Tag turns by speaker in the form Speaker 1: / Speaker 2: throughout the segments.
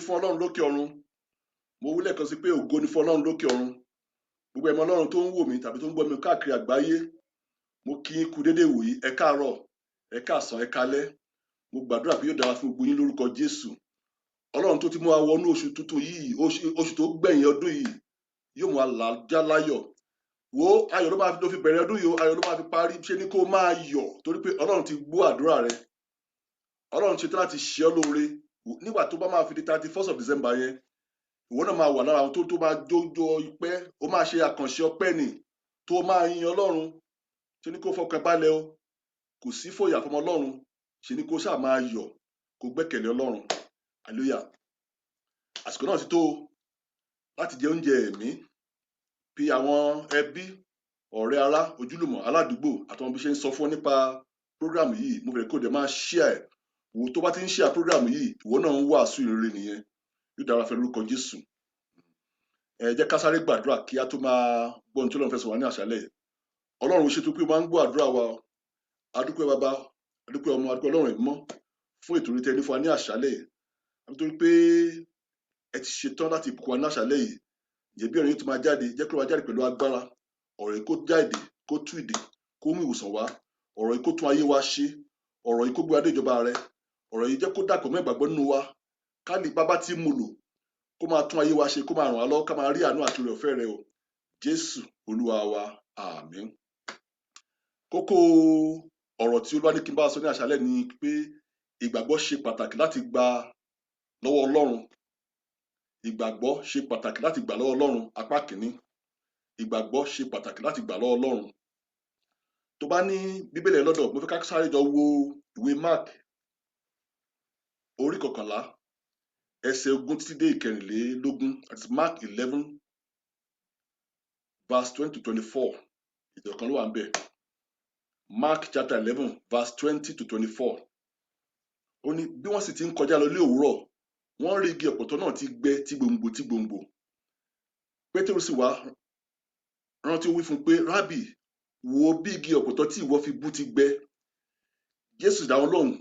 Speaker 1: Fún Ọlọ́run lókè ọ̀run. Mo wí lẹ́ẹ̀kan sí pé ògo ni fún Ọlọ́run lókè ọ̀run. Gbogbo ẹ̀mọ Ọlọ́run tó ń wò mí tàbí tó ń gbọ́ mi káàkiri àgbáyé, mo kí yín kú déédéé wòyí. Ẹ káàárọ̀, ẹ káàsán, ẹ káalẹ́. Mo gbàdúrà pé yóò dára fún gbogbo yín lórúkọ Jésù. Ọlọ́run tó ti mú wa wọnú oṣù tuntun yìí, oṣù tó gbẹ̀yìn ọdún yìí, yóò mú wa làájá láyọ̀. Wo, ayọ̀ ló máa fi ló fi bẹ̀rẹ̀ ọdún yìí o, ayọ̀ ló máa fi parí. Ṣe ni kó máa yọ̀, torí pé Ọlọ́run ti gbọ́ àdúrà rẹ. Ọlọ́run ṣetán láti ṣe ọ́ lóore. Nígbà tó bá máa fi di 31st of December yẹn, ìwọ náà máa wà lára àwọn tó máa jójó ọpẹ́. Ó máa ṣe àkànṣe ọpẹ́ nì tó máa yin Ọlọ́run. Ṣe ni kó fọkàn balẹ̀ o, kò sí fòyà fọmọ Ọlọ́run. Ṣe ni kó ṣáà máa yọ̀, kó gbẹ́kẹ̀lé Ọlọ́run. Hallelujah! Àsìkò náà ti tó láti jẹ oúnjẹ ẹ̀mí. Fi àwọn ẹbí, ọ̀rẹ́, ará, ojúlùmọ̀, aládùúgbò àtàwọn bí ṣe ń sọ fún ọ nípa program yìí. Mo fẹ́ kó dẹ̀ máa share ẹ̀. Wò, tó bá ti ń share program yìí, ìwọ náà ń wàásù ìrere nìyẹn. Yóò dára fẹ́ lórúkọ Jésù. Ẹ jẹ́ ká sáré gbàdúrà kí á tó máa gbọ́ ohun tí Ọlọ́run fẹ́ sọ wá ní àṣálẹ̀. Ọlọ́run, ó ṣètò pé ó máa ń gbọ́ àdúrà wa. Adúpẹ́ Bàbá, adúpẹ́ Ọmọ, adúpẹ́ Ọlọ́run Ẹ̀mọ́ fún ètò orí tẹ ní fún wa ní àṣálẹ̀, nítorí pé ẹ ti ṣetán láti bùkún wa ní àṣálẹ̀ yìí. Ǹjẹ́ bí ọ̀rọ̀ yóò ti máa jáde, jẹ́ kí ó máa jáde pẹ̀lú agbára. Ọ̀rọ̀ yìí kó jáde, kó tú ìdè, kó mú ìwòsàn wá. Ọ̀rọ̀ yìí kó tún ayé wa ṣe. Ọ̀rọ̀ yìí kó gbé wa dé ìjọba rẹ. Ọ̀rọ̀ yìí, jẹ́ kó dàpọ̀ mọ́ ìgbàgbọ́ nínú wa, ká lè bá ti mú lò, kó máa tún ayé wa ṣe, kó máa ràn wá lọ́wọ́, ká máa rí àánú àti oore ọ̀fẹ́ rẹ o. Jésù Olúwa wa, àmín. Kókó ọ̀rọ̀ tí Olúwa ní kí n bá wa sọ ní àṣálẹ́ ni pé ìgbàgbọ́ ṣe pàtàkì láti gbà lọ́wọ́ Ọlọ́run. Ìgbàgbọ́ ṣe pàtàkì láti gbà lọ́wọ́ Ọlọ́run, apá kìíní. Ìgbàgbọ́ ṣe pàtàkì láti gbà lọ́wọ́ Ọlọ́run. Tó bá ní Bíbélì ẹ lọ́dọ̀, mo fẹ́ ká sáré jọ wo ìwé Mark orí 11, ẹsẹ̀ 20 títí dé 24. Àti Mark 11 verse 20 to 24. Ìtàn kan ló wà níbẹ̀. Mark chapter 11 verse 20 to 24. Ó ní, bí wọ́n sì ti ń kọjá lọ ní òwúrọ̀, wọ́n rí igi ọ̀pọ̀tọ́ náà ti gbẹ tí gbòǹgbò tí gbòǹgbò. Pétérù sì wá rántí, ó wí fún un pé, "Rábì, wo bí igi ọ̀pọ̀tọ́ tí ìwọ fi bú ti gbẹ." Jésù dá wọn lóhùn,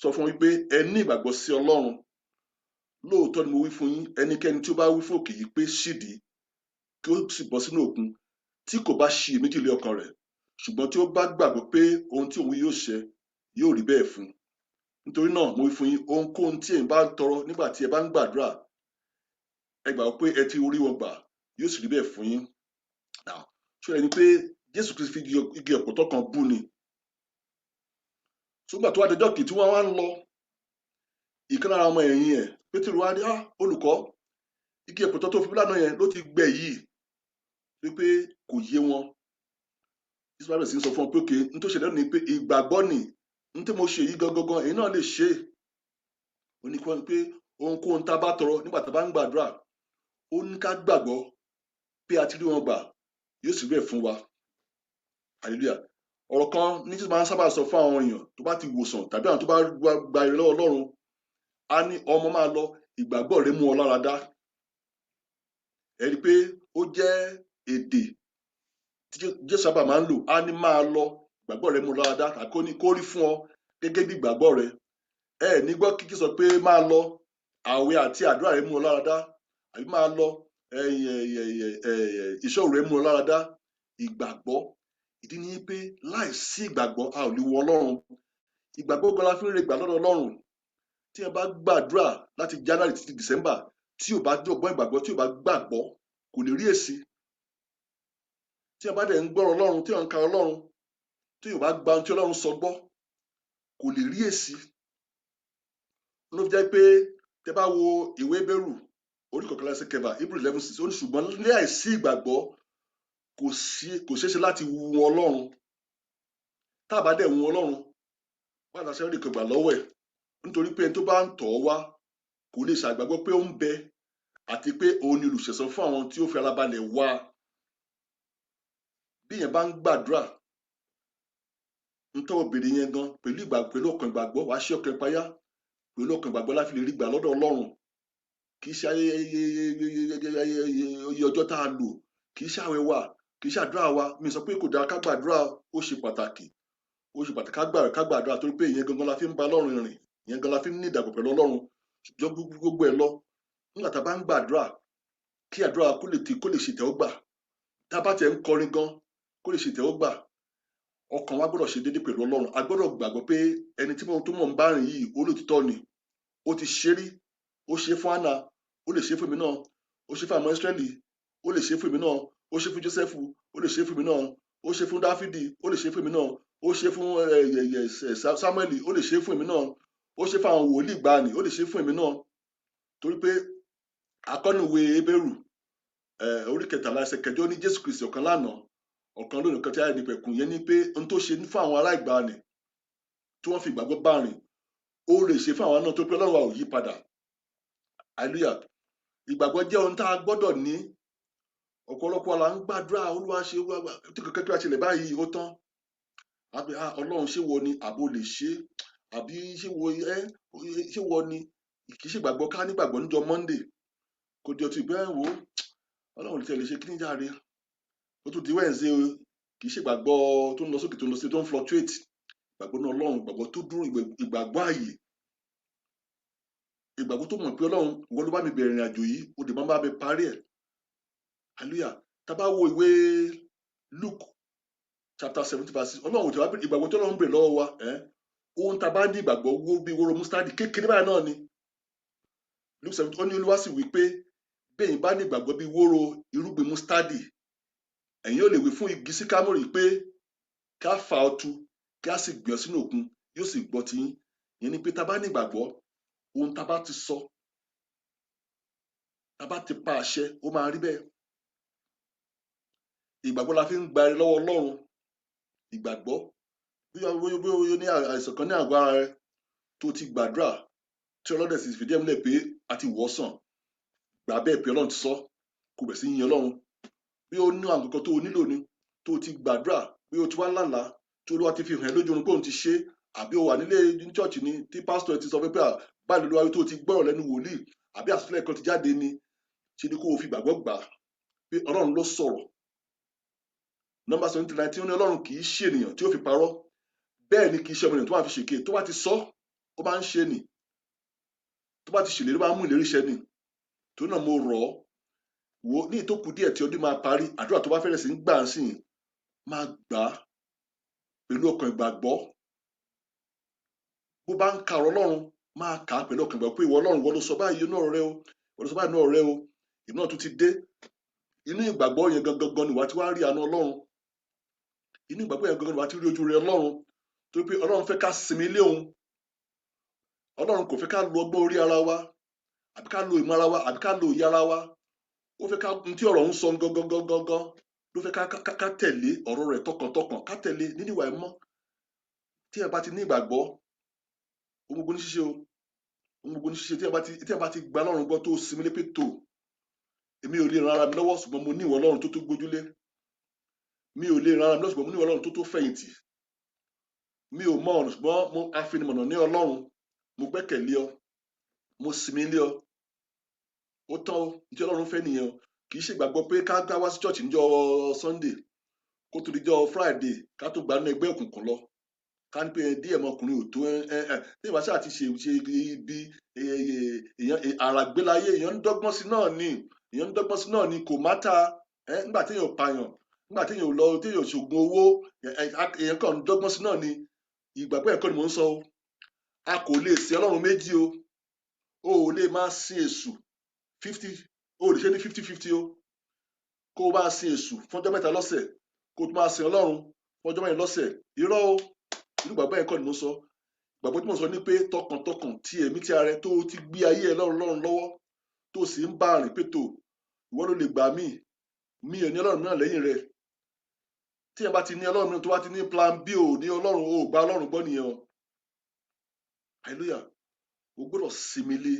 Speaker 1: sọ fún wọn wípé, "Ẹ ní ìgbàgbọ́ sí Ọlọ́run. Lóòótọ́ ni mo wí fún yín, ẹnikẹ́ni tí ó bá wí fún òkè yìí pé, 'Ṣídìí,' kí ó sì bọ́ sínú òkun, tí kò bá ṣiyèméjì lé ọkàn rẹ̀, ṣùgbọ́n tí ó bá gbàgbọ́ pé ohun tí òun wí yóò ṣẹ, yóò rí bẹ́ẹ̀ fún un. Nítorí náà, mo wí fún yín, ohunkóhun tí ẹ̀yin bá ń tọrọ nígbà tí ẹ bá ń gbàdúrà, ẹ gbàgbọ́ pé ẹ ti rí wọn gbà, yóò sì rí bẹ́ẹ̀ fún yín." Now, ṣé ẹni pé Jésù Kristi fi igi ọ̀pọ̀tọ́ kan bú ni? Ṣùgbọ́n tó wá dọjọ́ kìí tí wọ́n wá ń lọ, ìkan lára ọmọ ẹ̀yìn ẹ̀, Pétérù, wá ní, "Ah, olùkọ́, igi ọ̀pọ̀tọ́ tó fi bú lánàá yẹn ló ti gbẹ yìí." Wípé kò yé wọn. Jésù bá bẹ̀rẹ̀ sí ní sọ fún wọn pé, okay, n tó ṣẹlẹ̀ ní pé ìgbàgbọ́ nì n tí mo ṣe yìí gangan, èyí náà lè ṣe é. Ó ní kí wọ́n pé ohunkóhun tá a bá tọrọ nígbà tá a bá ń gbàdúrà, ó ní ká gbàgbọ́ pé a ti rí wọn gbà, yóò sì rí bẹ́ẹ̀ fún wa. Hallelujah! Ọ̀rọ̀ kan ní Jésù máa ń sábà sọ fún àwọn èèyàn tó bá ti wòsàn tàbí àwọn tó bá gba ire lọ́wọ́ Ọlọ́run. Á ní, "Ọmọ, máa lọ, ìgbàgbọ́ rẹ mú ọ lára dá." Ẹ rí i pé ó jẹ́ èdè tí Jésù sábà máa ń lò. Á ní, "Máa lọ, ìgbàgbọ́ rẹ mú ọ lára dá," tàbí kó ní, "Kó rí fún ọ gẹ́gẹ́ bí ìgbàgbọ́ rẹ." Ẹ ní gbọ́ kíkí sọ pé, "Máa lọ, ààwẹ̀ àti àdúrà rẹ mú ọ lára dá," àbí, "Máa lọ, ìṣọ́ òru rẹ mú ọ lára dá." Ìgbàgbọ́. Ìdí ni pé láì sí ìgbàgbọ́, a ò lè wọ Ọlọ́run. Ìgbàgbọ́ gan la fi ń re gbà lọ́dọ̀ Ọlọ́run. Tí ẹ bá gbàdúrà láti January títí December, tí ò bá jọ̀gbọ́n ìgbàgbọ́, tí ò bá gbàgbọ́, kò lè rí èsì. Tí ẹ bá dẹ̀ ń gbọ́rọ̀ Ọlọ́run, tí ẹ ń ka Ọlọ́run, tí ò bá gba ohun tí Ọlọ́run sọ gbọ́, kò lè rí èsì. Ló fi jẹ́ pé tẹ bá wo ìwé Hébérù orí 11 ẹsẹ̀ 6, Hebrew 11:6, ó ní, ṣùgbọ́n ní àìsí ìgbàgbọ́, kò sí, kò ṣeé ṣe láti wu Ọlọ́run. Tá a bá dẹ̀ wu Ọlọ́run, báwo la ṣe rí nǹkan gbà lọ́wọ́ ẹ̀? Nítorí pé ẹni tó bá ń tọ̀ ọ́ wá kò lè ṣàìgbàgbọ́ pé ó ń bẹ, àti pé òun ni olùṣẹ̀san fún àwọn tí ó fi ara balẹ̀ wá. Bí èèyàn bá ń gbàdúrà, ń tọ́wọ́ bèrè yẹn gan pẹ̀lú ìgbà, pẹ̀lú ọkàn ìgbàgbọ́, wàá ṣí ọkàn ìpayà pẹ̀lú ọkàn ìgbàgbọ́ láfi lè rí gbà lọ́dọ̀ Ọlọ́run. Kì í ṣe iye ọjọ́ tá a lò, kì í ṣe àwẹ̀ wa, kì í ṣe àdúrà wa. Mi sọ pé kò dára ká gbàdúrà. Ó ṣe pàtàkì, ó ṣe pàtàkì ká gbàdúrà, torí pé ìyẹn gangan la fi ń bá Ọlọ́run rìn, ìyẹn gan la fi ń ní ìdàpọ̀ pẹ̀lú Ọlọ́run. Jọ gbogbo ẹ̀ lọ, nígbà tá a bá ń gbàdúrà, kí àdúrà kó lè kó lè ṣe ìtẹ́wọ́gbà, tá a bá tiẹ̀ ń kọrin gan, kó lè ṣe ìtẹ́wọ́gbà, ọkàn wa gbọ́dọ̀ ṣe déédéé pẹ̀lú Ọlọ́run. A gbọ́dọ̀ gbàgbọ́ pé ẹni tí mo tó mọ̀ ń bá rìn yìí, olóòtítọ́ ni. Ó ti ṣe rí, ó ṣe fún Hánà, ó lè ṣe fún mi náà. Ó ṣe fún àwọn Ísírẹ́lì, ó lè ṣe fún mi náà. Ó ṣe fún Jósẹ́fù, ó lè ṣe fún mi náà. Ó ṣe fún Dáfídì, ó lè ṣe fún mi náà. Ó ṣe fún Sámúẹ́lì, ó lè ṣe fún mi náà. Ó ṣe fún àwọn wòlíì gbàanì, ó lè ṣe fún èmi náà, torí pé akọ́nùwé Hébérù orí 13 ẹsẹ̀ 8 ní Jésù Kristi ọ̀kan lánàá, ọ̀kan lónìí, kan tí a ní pẹ̀kun. Yẹn ni pé ohun tó ṣe fún àwọn ará ìgbàanì tí wọ́n fi ìgbàgbọ́ bá rìn, ó lè ṣe fún àwọn náà, tó pé Ọlọ́run wa ò yí padà. Hallelujah. Ìgbàgbọ́ jẹ́ ohun tá a gbọ́dọ̀ ní. Ọ̀pọ̀lọpọ̀ la ń gbàdúrà, Olúwa ṣe, tí kankan kí wàá ṣẹlẹ̀ báyìí, ó tán, àbí Ọlọ́run, ṣé wo ni àbò lè ṣe, àbí ṣé wo ẹ ṣé wo ni? Kì í ṣe ìgbàgbọ́ ká nígbàgbọ́ níjọ́ Monday, kò di ọtí ìgbẹ́ wo, Ọlọ́run tẹ̀lé ṣe kí ní jáde, ó tún di Wednesday o. Kì í ṣe ìgbàgbọ́ tó ń lọ sókè, tó ń lọ sí, tó ń fluctuate. Ìgbàgbọ́ náà Ọlọ́run, ìgbàgbọ́ tó dúró, ìgbàgbọ́ ààyè, ìgbàgbọ́ tó mọ̀ pé Ọlọ́run, ìwọ ló bá mi bẹ̀rẹ̀ ìrìn àjò yìí, ó dè máa bá mi parí ẹ̀. Hallelujah. Tá bá wo ìwé Luke chapter 17 verse 6, Ọlọ́run ò tí wá ìgbàgbọ́ tó Ọlọ́run bèrè lọ́wọ́ wa ẹ́, ohun tá a bá ní ìgbàgbọ́ wo bí wóró mustard kékeré báyìí náà ni. Luke 17, ó ní Olúwa sì wí pé, bí ẹ̀yin bá ní ìgbàgbọ́ bí wóró irúgbìn mustard, ẹ̀yin ó lè wí fún igi síkámórì pé kí a fà ọ́ tu, kí a sì gbìn ọ́ sínú òkun, yóò sì gbọ́ tiyín. Ìyẹn ni pé tá a bá ní ìgbàgbọ́, ohun tá a bá ti sọ, tá a bá ti pa àṣẹ, ó máa rí bẹ́ẹ̀. Ìgbàgbọ́ la fi ń gba ire lọ́wọ́ Ọlọ́run. Ìgbàgbọ́, bóyá ní àìsàn kan ní àgọ́ ara rẹ tó ti gbàdúrà, tí Ọlọ́run dẹ̀ sì fìdí ẹ̀ múlẹ̀ pé a ti wò ọ́ sàn, gbà bẹ́ẹ̀ pé Ọlọ́run ti sọ, kò bẹ̀ sí yin Ọlọ́run. Bí ó ní àwọn nǹkan tó o nílò ni tó o ti gbàdúrà, bí o ti wá lálàá tí Olúwa ti fi hàn ẹ́ lójú oorun pé òun ti ṣe, àbí o wà nílé ní church ni tí pásítọ̀ ti sọ pé báyìí lolúwa wí, tó o ti gbọ́rọ̀ lẹ́nu wòlíì, àbí àsọtẹ́lẹ̀ kan ti jáde ni, ṣe ni kó o fi gbàgbọ́ gbà á pé Ọlọ́run ló sọ̀rọ̀. Numbers 17:19, ó ní Ọlọ́run kì í ṣe ènìyàn tí ó fi parọ́, bẹ́ẹ̀ ni kì í ṣe ọmọ ènìyàn tó máa fi ṣèké. Tó bá ti sọ, ó máa ń ṣe nì. Tó bá ti ṣèlérí, ó máa ń mú ìlérí ṣẹ nì. Torí náà mo rọ̀ ọ́, wò ní ìtókù díẹ̀ tí ọdún máa parí, àdúrà tó bá fẹ́rẹ̀ sí ń gbà ń sìn, máa gbà á pẹ̀lú ọkàn ìgbàgbọ́. Bó bá ń ka ọ̀rọ̀ Ọlọ́run, máa kà á pẹ̀lú ọkàn ìgbàgbọ́ pé ìwọ Ọlọ́run, ìwọ ló sọ báyìí inú ọ̀rọ̀ rẹ o, ìwọ ló sọ báyìí inú ọ̀rọ̀ rẹ o, èmi náà tún ti dé. Inú ìgbàgbọ́ yẹn gangan gan ni wàá ti wá rí àánú Ọlọ́run. Inú ìgbàgbọ́ yẹn gangan ni wàá ti rí ojú rẹ Ọlọ́run, torí pé Ọlọ́run fẹ́ ká sinmi lé òun. Ọlọ́run kò fẹ́ ká lo ọgbọ́n orí ara wa, àbí ká lo ìmọ̀ ara wa, àbí ká lo òye ara wa. Ó fẹ́ ká ohun tí ọ̀rọ̀ ń sọ gangan gangan gangan ló fẹ́ ká tẹ̀lé ọ̀rọ̀ rẹ̀ tọkàntọkàn, ká tẹ̀lé nínú ìwà ẹ̀mọ́. Tí ẹ bá ti ní ìgbàgbọ́, ohun gbogbo ní ṣíṣe o, ohun gbogbo ní ṣíṣe. Tí ẹ bá ti gba Ọlọ́run gbọ́, tó sinmi lé pé tó, èmi ò lè ran ara mi lọ́wọ́, ṣùgbọ́n mo ní ìwọ Ọlọ́run tó tó gbójúlé. Mi ò lè ran ara mi lọ́wọ́, ṣùgbọ́n mo ní ìwọ Ọlọ́run tó tó fẹ̀yìntì. Mi ò mọ ọ̀nà, ṣùgbọ́n mo afinimọ̀nà ní Ọlọ́run. Mo gbẹ́kẹ̀lé ọ, mo sinmi lé ọ. Ó tán o. Ní tí Ọlọ́run fẹ́ nìyẹn o. Kì í ṣe ìgbàgbọ́ pé ká gbá wá sí church níjọ́ Sunday, kó tó di jọ́ Friday, ká tó gba nínú ẹgbẹ́ òkùnkùn lọ, ká ní pé díẹ̀ ọmọkùnrin ò tó ẹ ẹ tí ìbá ṣáà ti ṣe ibi èèyàn àràgbélayé, èèyàn ń dọ́gbọ́n sí náà ni, èèyàn ń dọ́gbọ́n sí náà ni, kò matter ẹ. Nígbà téèyàn ò pààyàn, nígbà téèyàn ò lọ, téèyàn ò ṣògùn owó, èèyàn kàn ń dọ́gbọ́n sí náà ni. Ìgbàgbọ́ ẹ̀kọ́ ni mò ń sọ o. A kò lè sin Ọlọ́run méjì o. O ò lè máa sin èṣù 50, o ò lè ṣe ní 50-50 o. Kó o máa sin èṣù fún ọjọ́ 3 lọ́sẹ̀, kó o tún máa sin Ọlọ́run fún ọjọ́ 4 lọ́sẹ̀, irọ́ o. Irú ìgbàgbọ́ ẹ̀kọ́ ni mò ń sọ. Ìgbàgbọ́ tí mò ń sọ ni pé tọkàntọkàn, tí ẹ̀mí tí ara rẹ, tó o ti gbé ayé ẹ lọ́run lọ́run lọ́wọ́, tó o sì ń bá rìn pé tó, ìwọ ló lè gbà mí, mi ò ní Ọlọ́run mìíràn lẹ́yìn rẹ. Tí ẹ bá ti ní Ọlọ́run mìíràn, tó bá ti ní plan B, ò ní Ọlọ́run, ò gba Ọlọ́run gbọ́ nìyẹn o. Hallelujah. O gbọ́dọ̀ sinmi lé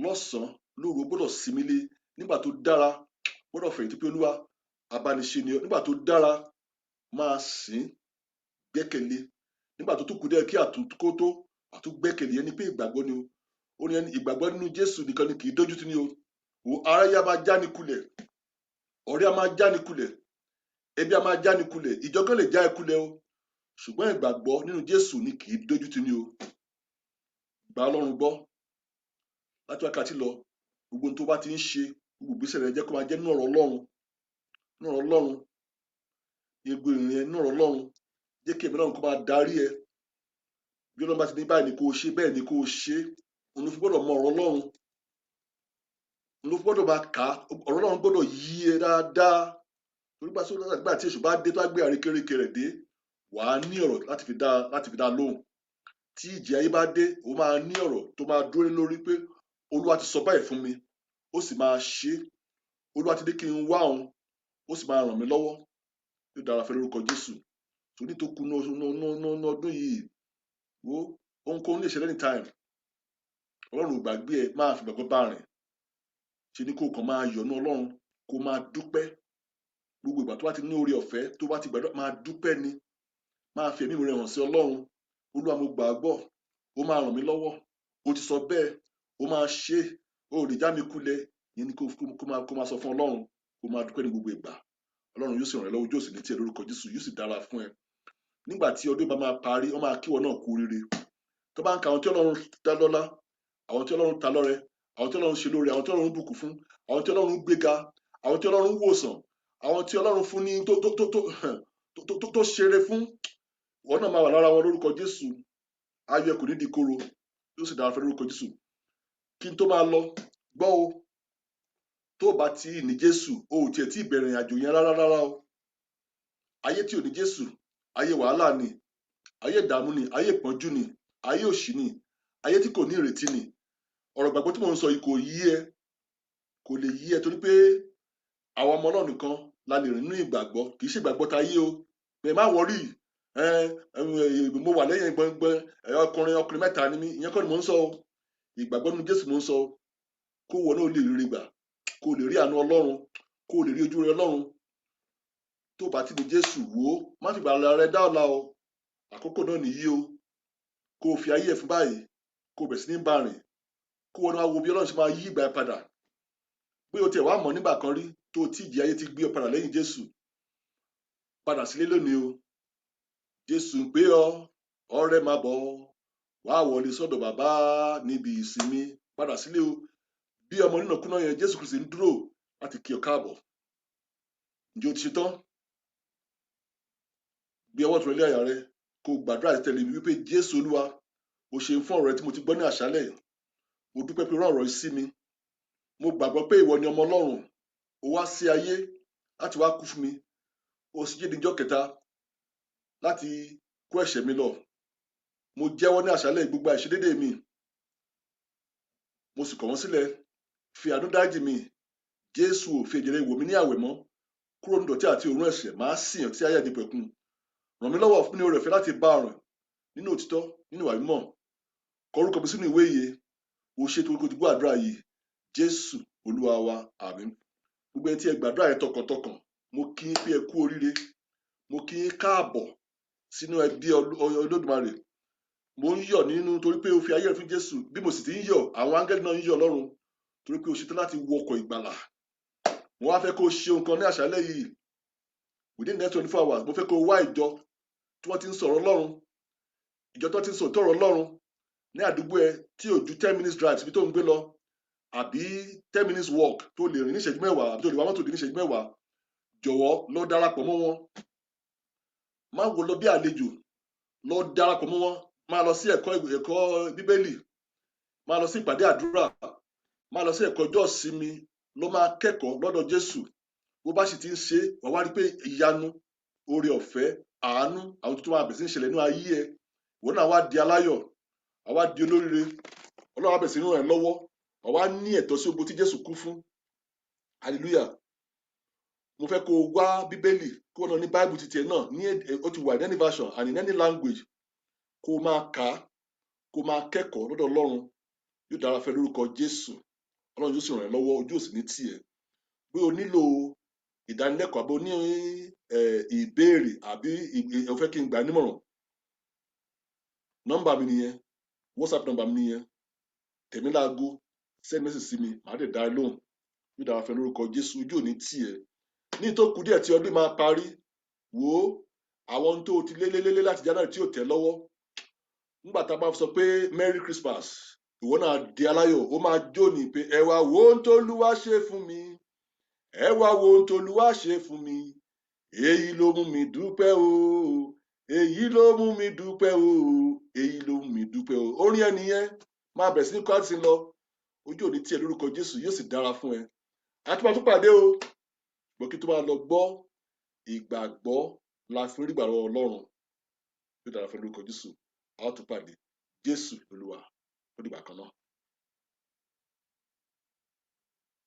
Speaker 1: lọ́sàn-án, lóru. O gbọ́dọ̀ sinmi lé nígbà tó dára. Gbọ́dọ̀ fẹ̀yìntì pé Olúwa abániṣe ni ọ. Nígbà tó dára, máa sìn, gbẹ́kẹ̀lé. Nígbà tó tún kù díẹ̀ kí àtúnkó tó àtúngbẹ́kẹ̀lé, ẹni pé ìgbàgbọ́ ni o. Ó ní ẹni ìgbàgbọ́ nínú Jésù nìkan ni kì í dójú tì ní o. Wò, aráyé a máa já ni kulẹ̀, ọ̀rẹ́ a máa já ni kulẹ̀, ẹbí a máa já ni kulẹ̀, ìjọgán lè já ẹ kulẹ̀ o, ṣùgbọ́n ìgbàgbọ́ nínú Jésù ni kì í dójú tì ní o. Gba Ọlọ́run gbọ́. Láti wákàtí lọ, gbogbo ohun tó bá ti ń ṣe, gbogbo ìgbésẹ̀ rẹ, jẹ́ kó máa jẹ́ nínú ọ̀rọ̀ Ọlọ́run, nínú ọ̀rọ̀ Ọlọ́run, gbogbo ìrìn ẹ nínú ọ̀rọ̀ Ọlọ́run. Jẹ́ kí ẹ̀mí Ọlọ́run kó máa darí ẹ. Bí Ọlọ́run bá ti ní báyìí ni kó o ṣe, bẹ́ẹ̀ ni kó o ṣe. Òun ló fi gbọ́dọ̀ mọ ọ̀rọ̀ Ọlọ́run, òun ló fi gbọ́dọ̀ máa kà á. Ọ̀rọ̀ Ọlọ́run gbọ́dọ̀ yí ẹ dáadáa, torí gbà sódà nígbà tí èṣù bá dé, tó bá gbé àrékérekè rẹ̀ dé, wàá ní ọ̀rọ̀ láti fi dá lóhùn. Tí ìjì ayé bá dé, ó máa ní ọ̀rọ̀ tó máa dúró lórí pé Olúwa ti sọ báyìí fún mi, ó sì máa ṣe é. Olúwa ti ní kí n wá òun, ó sì máa ràn mí lọ́wọ́. Yóò dára fẹ́ lórúkọ Jésù. Torí tó kù ní ọdún yìí, wo, ohunkóhun lè ṣẹlẹ̀ anytime. Ọlọ́run ò gbàgbé ẹ. Máa fi gbàgbọ́ bá rìn. Ṣe ni kó kàn máa yọ̀nú Ọlọ́run, kó máa dúpẹ́ gbogbo ìgbà tó bá ti ní oore ọ̀fẹ́, tó bá ti gbàdúrà, máa dúpẹ́ ni. Máa fi ẹ̀mí rẹ hàn sí Ọlọ́run. Olúwa, mo gbàgbọ́, ó máa ràn mí lọ́wọ́. Ó ti sọ bẹ́ẹ̀, ó máa ṣe é, ó lè já mi kulẹ̀. Ìyẹn ni kó máa sọ fún Ọlọ́run, kó máa dúpẹ́ ní gbogbo ìgbà. Ọlọ́run yóò sì ràn ẹ́ lọ́wọ́, yóò sì ní tiẹ̀ lórúkọ Jésù, yóò sì dára fún ẹ. Nígbà tí ọdún bá máa parí, wọ́n máa kíwọ náà kú oríire. Tó bá ń ka àwọn tí Ọlọ́run dá lọ́lá, àwọn tí Ọlọ́run ta lọ́rẹ, àwọn tí Ọlọ́run ṣe lóore, àwọn tí Ọlọ́run bùkún fún, àwọn tí Ọlọ́run gbéga, àwọn tí Ọlọ́run wòsàn, àwọn tí Ọlọ́run fún ní tó ṣeré fún, ìwọ náà máa wà lára wọn lórúkọ Jésù. Ayọ̀ ẹ kò ní di kóró, yóò sì dára fún lórúkọ Jésù. Kí n tó máa lọ, gbọ́ o, tó o bá ti ní Jésù, o ò tiẹ̀ tí ì bẹ̀rẹ̀ ìrìn àjò yẹn rárá rárá o. Ayé tí ò ní Jésù, ayé wàhálà ni, ayé ìdààmú ni, ayé ìpọ́njú ni, ayé òṣì ni, ayé tí kò ní ìrètí ni. Ọ̀rọ̀ ìgbàgbọ́ tí mò ń sọ yìí kò yí ẹ, kò lè yí ẹ, torí pé àwọn ọmọ Ọlọ́run nìkan la lè rìn nínú ìgbàgbọ́. Kì í ṣe ìgbàgbọ́ tayé o. Pé má worry ẹ, mo wà lẹ́yìn gbọ̀ngbọ̀n ọkùnrin, ọkùnrin mẹ́ta ni mí, ìyẹn kọ́ ni mò ń sọ o. Ìgbàgbọ́ nínú Jésù mò ń sọ o. Kó wọ náà lè rí gbà, kó lè rí àánú Ọlọ́run, kó lè rí ojú rẹ Ọlọ́run. Tó bá ti ní Jésù, wò ó, má fi gbàlà rẹ dá ọ̀la o. Àkókò náà nìyí o. Kó o fi ayé ẹ̀ fún báyìí, kó o bẹ̀rẹ̀ sí ní bá rìn, kó o náà wo bí Ọlọ́run ṣe máa yí ìgbà ẹ padà. Bí o tiẹ̀ wá mọ̀ nígbà kan rí tó o tí ìjì ayé ti gbé ọ padà lẹ́yìn Jésù, padà sílé lónìí o. Jésù ń pè ọ́, ọ̀rẹ́, máa bọ̀ wá, wọlé sọ́dọ̀ bàbá níbi ìsinmi. Padà sílé o. Bí ọmọ nínàkúnà yẹn, Jésù Kristi ń dúró láti kí ọ káàbọ̀. Ǹjẹ́ o ti ṣe tán? Gbé ọwọ́ tó lé àyà rẹ, kó o gbàdúrà tẹ̀lé mi wípé, "Jésù Olúwa, o ṣeun fún ọ̀rọ̀ rẹ tí mo ti gbọ́ ní àṣálẹ̀. Mo dúpẹ́ pé rán ọ̀rọ̀ yìí sí mi. Mo gbàgbọ́ pé ìwọ ni ọmọ Ọlọ́run. O wá sí ayé láti wá kú fún mi, o sì jí ní ijọ́ kẹta láti kó ẹ̀ṣẹ̀ mi lọ. Mo jẹ́wọ́ ní àṣálẹ̀ gbogbo àìṣedédé mi, mo sì kọ̀ wọ́n sílẹ̀. Fi àánú dáríjì mi. Jésù ò fi ẹ̀jẹ̀ rẹ̀ wò mí ní àwẹ̀mọ́ kúrò ní ìdọ̀tí àti òórùn ẹ̀ṣẹ̀. Máa sìn ọ́ tí ayé àìnípẹ̀kun. Ràn mí lọ́wọ́, fún mi ní oore ọ̀fẹ́ láti bá ọ rìn nínú òtítọ́, nínú ìwà mímọ́. Kọ orúkọ mi sínú ìwé ìyè. O ṣe torí kò ti gbọ́ àdúrà yìí. Jésù Olúwa wa, àmín." Gbogbo ẹni tí ẹ gbàdúrà yẹn tọkàntọkàn, mo kí yín pé ẹ kú oríire. Mo kí yín káàbọ̀ sínú ẹbí Olódùmarè. Mo ń yọ̀ nínú torí pé o fi ayé rẹ fún Jésù. Bí mo sì ti ń yọ̀, àwọn áńgẹ́lì náà ń yọ̀ lọ́run torí pé o ṣetán láti wọkọ̀ ìgbàlà. Mo wá fẹ́ kó o ṣe nǹkan ní àṣálẹ́ yìí. Within the next 24 hours, mo fẹ́ kó o wá ìjọ tí wọ́n ti ń sọ̀rọ̀ Ọlọ́run, ìjọ tó ti ń sọ̀rọ̀ Ọlọ́run ní àdúgbò ẹ tí ò ju 10 minutes drive síbi tó ń gbé lọ, àbí 10 minutes walk, tó lè rìn ní ìṣẹ́jú 10, àbí tó lè wá mọ́tò dé ní ìṣẹ́jú 10. Jọ̀wọ́, lọ darapọ̀ mọ́ wọn. Má wo lọ bí àlejò, lọ darapọ̀ mọ́ wọn. Máa lọ sí ẹ̀kọ́ Bíbélì, máa lọ sí ìpàdé àdúrà, máa lọ sí ẹ̀kọ́ ọjọ́ ìsinmi, lọ máa kẹ́kọ̀ọ́ lọ́dọ̀ Jésù. Bó bá sì ti ń ṣe, wàá wá rí pé ìyanu, oore ọ̀fẹ́, àánú, àwọn tuntun máa bẹ̀rẹ̀ sí ń ṣẹlẹ̀ nínú ayé ẹ. Ìwọ náà wá di aláyọ̀, wàá wá di olóríire. Ọlọ́run á bẹ̀rẹ̀ sí ní ràn ẹ́ lọ́wọ́, wàá wá ní ẹ̀tọ́ sí ogun tí Jésù kú fún. Hallelujah. Mo fẹ́ kó o wá Bíbélì, kó o náà ní Bible ti tiẹ̀ náà ní ó ti wà in any version and in any language, kó o máa kà á, kó o máa kẹ́kọ̀ọ́ lọ́dọ̀ Ọlọ́run. Yóò dára fẹ́ lórúkọ Jésù. Ọlọ́run yóò sì ràn ẹ́ lọ́wọ́, ojú ò sì ní tì ẹ́. Bí o nílò ìdánilẹ́kọ̀ọ́, àbí o ní ìbéèrè, àbí o fẹ́ kí n gbà ẹ́ nímọ̀ràn, nọ́mbà mi nìyẹn, WhatsApp nọ́mbà mi nìyẹn. Tẹ̀mí láago, send message sí mi, màá dẹ̀ dá ẹ lóhùn. Yóò dára fẹ́ lórúkọ Jésù, ojú ò ní tì ẹ́. Ní tó kù díẹ̀ tí ọdún máa parí, wò ó, àwọn ohun tó o ti lé lé lé láti January tí ò tẹ́ lọ́wọ́, nígbà tá a bá sọ pé Merry Christmas. Ìwọ náà di aláyọ̀, ó máa jó ní pé ẹ wá wo ohun t'Olúwa ṣe fún mi, ẹ wá wo ohun t'Olúwa ṣe fún mi, èyí ló mú mi dúpẹ́ o, èyí ló mú mi dúpẹ́ o, èyí ló mú mi dúpẹ́ o. Orin ẹ nìyẹn, máa bẹ̀rẹ̀ sí ní kọ́ àti lọ. Ojú òní tiẹ̀ lórúkọ Jésù, yóò sì dára fún ẹ. Àtúbà tún pàdé o. Gbọ́ kí tó máa lọ, gbọ́, ìgbàgbọ́ la fi rí gbà lọ́wọ́ Ọlọ́run. Yóò dára fún ẹ lórúkọ Jésù. A ó tún pàdé. Jésù Olúwa. Ó dìgbà kan náà.